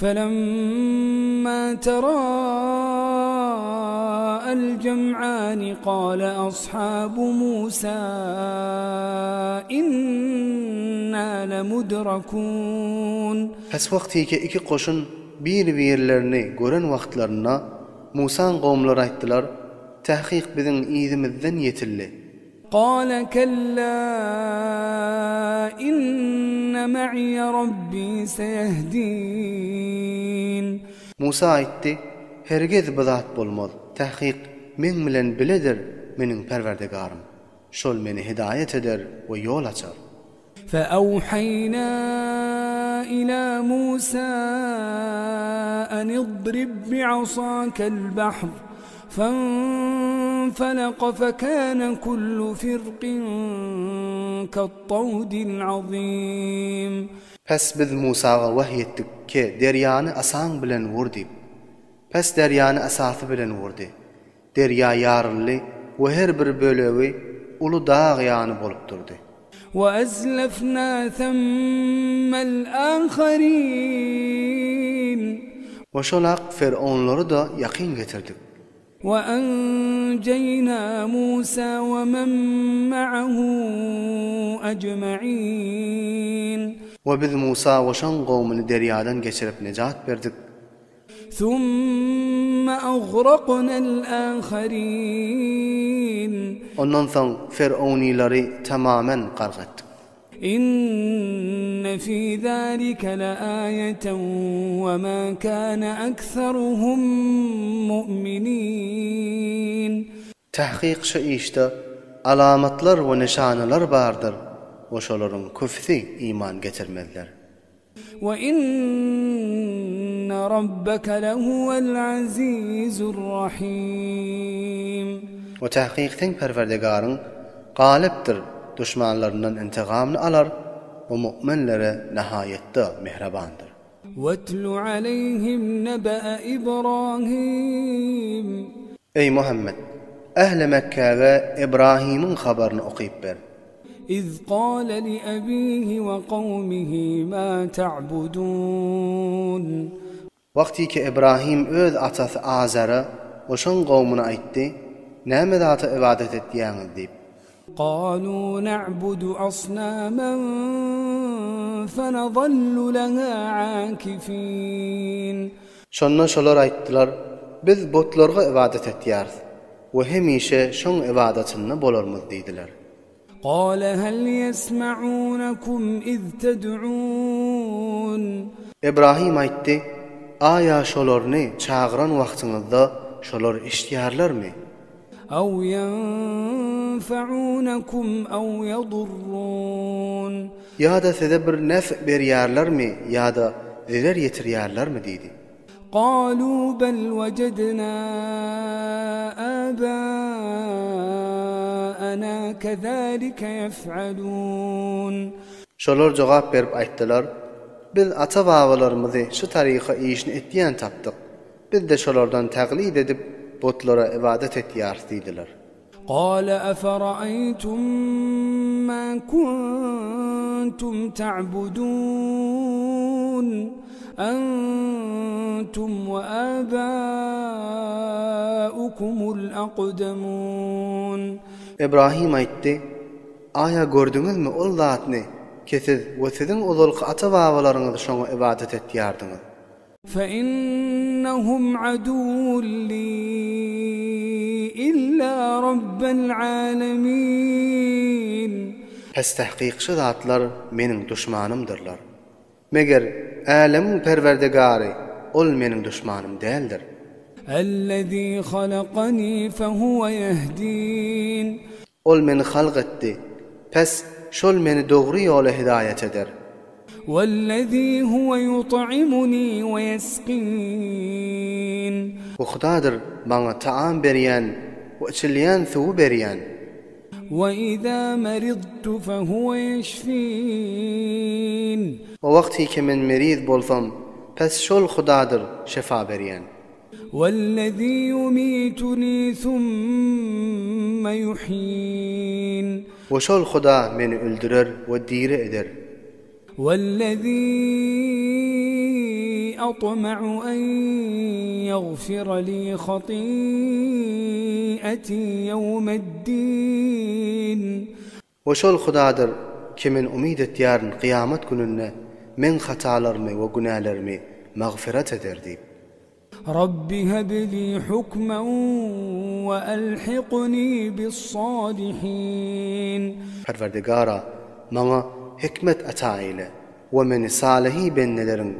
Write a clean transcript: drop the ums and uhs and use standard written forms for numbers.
Felemma tera'al jem'ani kale ashabu Musa inna lemudrakun. Pes wagtyky iki goşun bir-birlerini gören wagtlarynda Musaň gowumlary aýtdylar, Takyk biziň yzymyzdan ýetildi. Kale kella inne ma'iye Rabbi seyehdin. Musa aýtdy, Hergiz bu zat bolmaz, takyk meň bilen biledir meniň Perwerdigarym. Şol meni hidaýat eder we ýol açar. Feawhaýna ila Musa an idrib bi'asakel bahr fenfalaka fekane kullu firkin kettawdil azim. Pes biz Musaga wahy etdik ki, derýany asaň bilen wur diýip. Pes derýany asasy bilen wurdy. Derýa ýaryldy we her bir bölegi uly dag ýaly bolup durdy. Weezlefna semmel aharin. We şol ak fer'onlary-da ýakyn getirdik. We'enjeýna Musa we men ma'ahu ejma'in. We biz Musa we şoň gowmuny derýadan geçirip nejat berdik. Summa agraknal aharin. Ondan soň fer'ownylary tamamen gark etdik. Inne fi zalike leaýeten we ma kane ekseruhum mu'minin. Tahkyk şu işde alamatlar we nyşanalar bardyr we şolaryň köpüsi iman getirmezler. We inne rabbeke lehuwel azizur rahim. We tahkyk seň Perwerdigaryň galypdyr, duşmanlaryndan intigamyny alar we mu'minlere nahaýatda mähribandyr. Wetlu aleýhim nebe'e Ibrahim. Eý Muhammet! Ähli Mekgäge Ibrahimiň habaryny okyp ber. Iz kâle li ebîhi we kawmihi mâ ta'budûn. Wagtyky Ibrahim öz atasy Azara we şoň gowmuna aýtdy, Näme zata ybadat etýäňiz? diýip. Kalû na'budu asnâmen fenazallu lehâ âkifîn. Şonda şolar aýtdylar, Biz butlarga ybadat etýäris we hemişe şoň ybadatynda bolarmyz diýdiler. Kâle hel ýesme'ûnekum iz ted'ûn. Ibrahim aýtdy, Aýa şolaryny çagyran wagtyňyzda şolar eşidýärlermi? Ew ýenfe'ûnekum ew ýedurrûn. Ýa-da size bir nef berýärlermi ýa-da zerer ýetirýärlermi diýdi. Kalu bel wejedna abaana kezalike ýef'alun. Şolar jogap berip aýtdylar, Biz ata-babalarymyzy şu taryka işini etýän tapdyk. Biz-de şolardan taglid edip, butlara ybadat etýäris diýdiler. Kâle efere'eytum mâ kuntum ta'budûn entum ve âbâukumul akdemûn. Ibrahim aýtdy, Aýa gördüňizmi ol zatny ki siz we siziň ozalky ata-babalaryňyz şoňa ybadat etýärdiňiz? Feinnehum aduwwun li illa rabbel alemin. Pes tahkyk şu zatlar meniň duşmanymdyrlar. Meger älemiň Perwerdigary ol meniň duşmanym däldir. Ellezî halakanî fehuve yehdîn. Ol meni halk etdi. Pes şol meni dogry ýola hidaýat eder. Wellezî huwe yut'imunî we yeskîn. Bu Hudadyr maňa taam berýän we içilýän suwy berýän. We izâ meridtu fehuwe yeşfîn. O wagty ki men meriz bolsam, pes şol Hudadyr şefa berýän. Wellezî yumituni summe yuhyin. We şol Huda meni öldürer we diri eder. Wellezî. atma'u en ýagfira li hati'ati ýewmeddin. We şol Hudadyr ki men umyt etýärin kyýamat gününde meň hatalarymy we günälerimi magfyrat eder diýip. Rabbi heb li hukmen we elhikni bis-salihin. Perwerdigara, maňa hikmet ata eýle we meni salyhy bendeleriň.